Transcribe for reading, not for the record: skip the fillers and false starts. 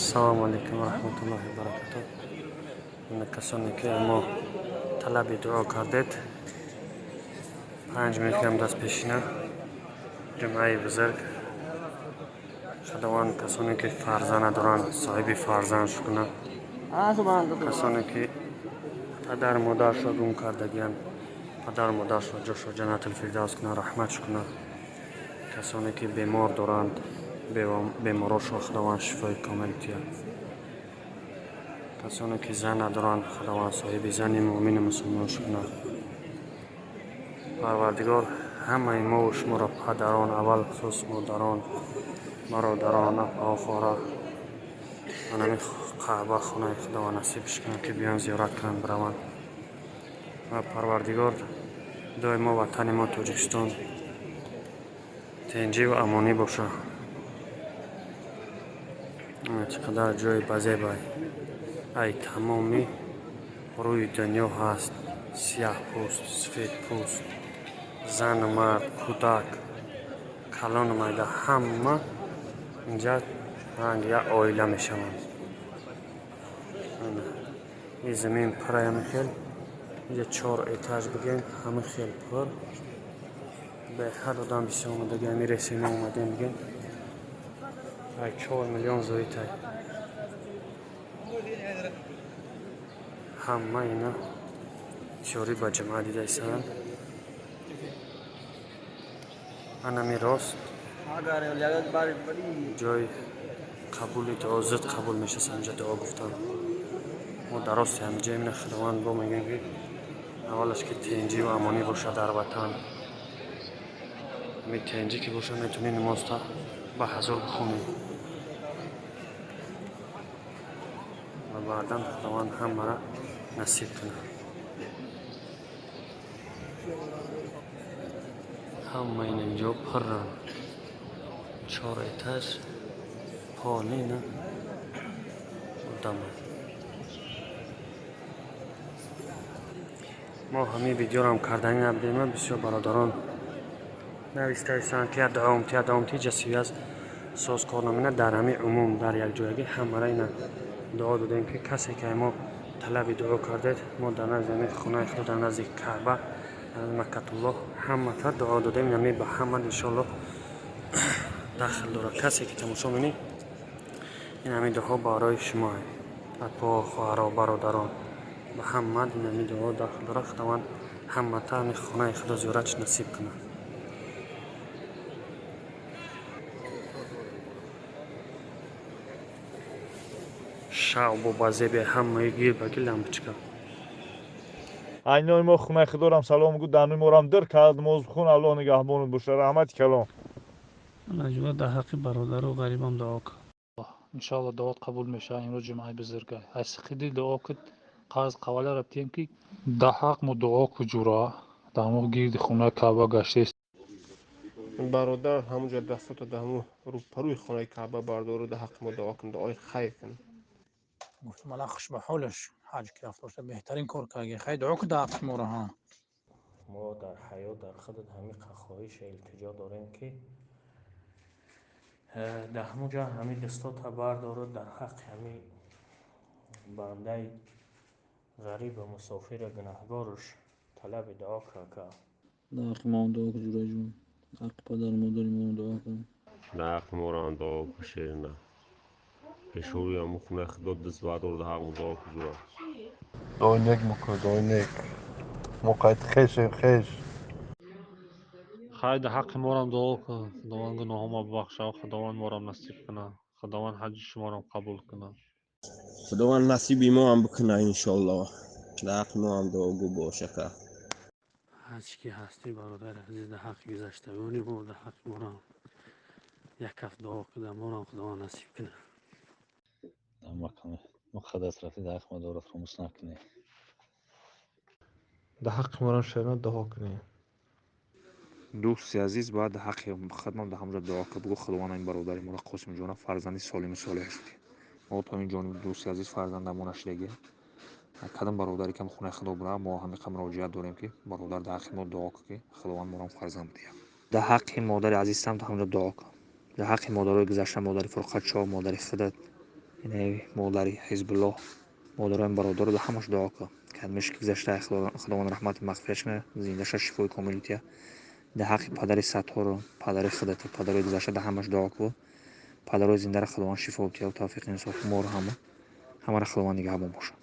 Ассалому алайкум ва раҳматуллоҳи ва баракатуҳ. Касоне ки мо талаби дуо кардед, 5 минут кам даст пешина ҷумъаи бузург. Худованд касоне ки фарзанд надоранд, соҳиби фарзанд кунад. Касоне ки падару модаршо гум кардагиянд, падару модаршо ҷошо ҷаннатул фирдавс кунад, раҳматш кунад. Касоне ки бемор доранд, беморошо Худованд шифои комил диҳад. Касоне ки зан надоранд, Худованд соҳиби зани муъмину мусулмонш кунад. Парвардигор ҳамаи мову шуморо, падарон, аввал хусус модарон, бародарон, апаҳо, хоҳара, ҳамин Каъба, хонаи Худованд насибш кунад, ки биён зиёрат кунанд, бираванд. Ва Парвардигор доимо ватани мо Тоҷикистон тинҷӣ ва амонӣ бошад. Чӣ қадар ҷои базебай, ай тамоми рӯи дунё ҳаст: сияҳпӯст, сафедпӯст, зану мард, кӯдак, калону майда, ҳама инҷа ранги як оила мешаванд. Ин замин пур ҳамин хел, инҷа чор этаж бигем, ҳамин хел пур, беҳад одам бисёр омадаги. Ҳамин реси мо омадем, бигем, ай 4 миллион зоитай. Ҳама ина бисёрӣ ба ҷамъа дидаистанд. Анами рост ҷои қабули дуо, зуд қабул мешавад инҷа дуо гуфтан. Мо дар рости ҳаминҷа имина Худованд бо мегӯем, ки аввалаш ки тинҷӣ ва амонӣ бошад дар ватан. Ҳамин тинҷӣ ки бошад, метавонӣ намозта ба ҳазор бихонӣ. Ва баъдан Худованд ҳамаро насиб кунад. Ҳама ин инҷо пурранд, чор этаж полина одама. Мо ҳамин видеорам кардани набудем. Бисёр бародарон навистаистанд, ки дуомти, дуомти ҷасият соз кор намена. Дар ҳамин умум, дар якҷоягӣ ҳамаро ина дуо додем, ки касе ки мо талаби дуо кардед, мо дар назди ҳамин хонаи Худо, дар назди Каъба, дар Маккатуллоҳ ҳамата дуо додем. Ҳамин ба ҳама иншоаллоҳ дахл дорад. Касе ки тамошо менӣ, ин ҳамин дуо барои шумо, апо, хоҳаро, бародарон, ба ҳама ин ҳамин дуо дахл дорад. Худованд ҳамата ҳамин хонаи Худо зиёратш насиб кунад. Шавбу ба зеби ҳамаи гир ба гир лампочка. Айнои мо хонаи Худорам салом гу, дануи морам дир кард, намоз бихун, Аллоҳ нигаҳбонат боша, раҳмати калом. Наҷуба, дар ҳаққи бародару ғарибам дуо кун. Иншоалло, дуот қабул мешавад. Имрӯз ҷумъаи бузурга. Аз сиқи дил дуо куд, қарз қаваларо битиҳем, ки дар ҳақ мо дуо ку, ҷура дар мо гирди хонаи Каъба гаштест. Бародар, ҳамунҷо дастото дар ҳамун рӯпарӯи хонаи Каъба бардору, дар ҳаққи мо дуо кун, дуои хайр кун. Гуфтам, ала хуш ба ҳолаш, ҳаҷ ки рафта боша, беҳтарин кор карди. Хай, дуо кун дар ҳаққи моро ҳа. Мо дар ҳаёт дар худат ҳамин хоҳишу илтиҷо дорем, ки дар ҳамун ҷо ҳамин дастота бардору, дар ҳаққи ҳамин бандаи ғарибу мусофиру гунаҳгоруш талаби дуо карда. Дар ҳаққи моам дуо кун, ҷураҷон, дар ҳаққи падару модари моам дуо кун. Дар ҳаққи морам дуо кун, шерина. Пешорӯи ҳамун хонаи Худо даст бардор, дар ҳаққи мо дуо кун, ҷура. Дуои нек мекун, дуои нек. Мо қайти хешем, хеш. Хай, дар ҳаққи морам дуо кун, Худованд гуноҳҳомо бибахшад, Худованд морам насиб кунад, Худованд ҳаҷи шуморам қабул кунад. Худованд насиби мо ҳам бикунад, иншоаллоҳ. Дар ҳаққи мо ҳам дуогӯ бош, ака. Ҳарчи ки ҳастӣ, бародари азиз, дар ҳаққи гузаштагони мо, дар ҳаққи морам як ҳафт дуо куда, морам Худованд насиб кунад. Дар макони муқаддас рафтӣ, дар ҳаққи мо дуоро фаромӯш накунӣ. Дар ҳаққи морам, шерина, дуо кунӣ. Дӯсти азиз, бояд дар ҳаққи худмон дар ҳамонҷо дуо кун, бугӯ, Худованд ин бародари моро, Қосимҷона, фарзанди солиму солеҳ шудӣ. Мо то ин ҷониб, дӯсти азиз, фарзандамо нашидагӣ. Кадом бародаре ки хонаи Худо бира, мо ҳамиқа муроҷиат дорем, ки бародар, дар ҳаққи мо дуо кун, ки Худованд морам фарзанд бидиҳад. Дар ҳаққи модари азизам дар ҳамонҷо дуо кун, дар ҳаққи модарои гузашта, модари Фурқатшоҳ, модари худат. Инаи модари Ҳизбуллоҳ, модарои бародаро, да ҳамаш дуо кун. Кадмеш ки гузашта, Худованд раҳмати мағфират кунад, зиндаша шифои комил тия. Дар ҳаққи падари Саттору, падари худата, падарои гузашта, да ҳамаш дуо кун. Падарои зиндаро Худованд шифо тия, тавфиқи инсоф, моро ҳама, ҳамаро Худованд нигаҳбон бошад.